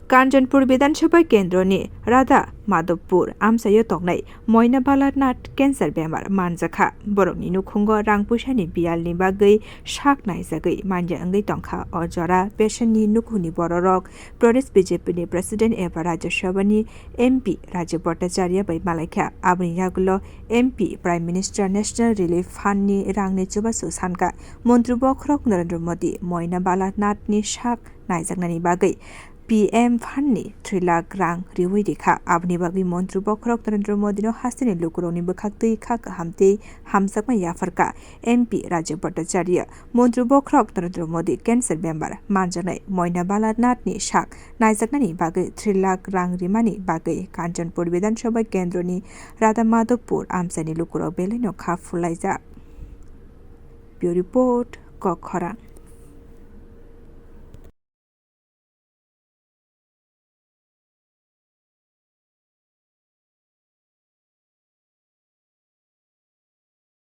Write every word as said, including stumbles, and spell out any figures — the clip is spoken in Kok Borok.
Kanchanpur Bidhan Sabha Kendroni Radha Madhavpur amchaio tongnai Moina Balanath cancer bemar manjakha. Borokni nukhungo rang puisani biyalni bagwi sak naijagwi manya wngwi tongkha. O jora patientni nukhungni bororok Pradesh B J P ni President eba Rajya Sabhani M P Rajiv Bhattacharya bai malaikha. Aboni yagulo M P Prime Minister National Relief Fund ni rangni chubachu sankha. Montri bokhorok Narendra Modi Moina Balanathni sak naijaknani bagwi P M Fund ni three lakh rang riwi rikha. Aboni bagwi Montri bokhorok Narendra Modino hasteni lukurokni bwkhaktwi kha kaham tei hamjakma yapharkha. M P Rajiv Bhattacharya, Montri bokhorok Narendra Modi cancer bemar manjaknai Moina Balanathni sak naijaknani bagwi three lakh rang rimani bagwi Kanchanpur Bidhan Sabha Kendroni Radha Madhavpur amchaini lukurok belaino kha phurlaijak. Bureau Report, Kok Khorang.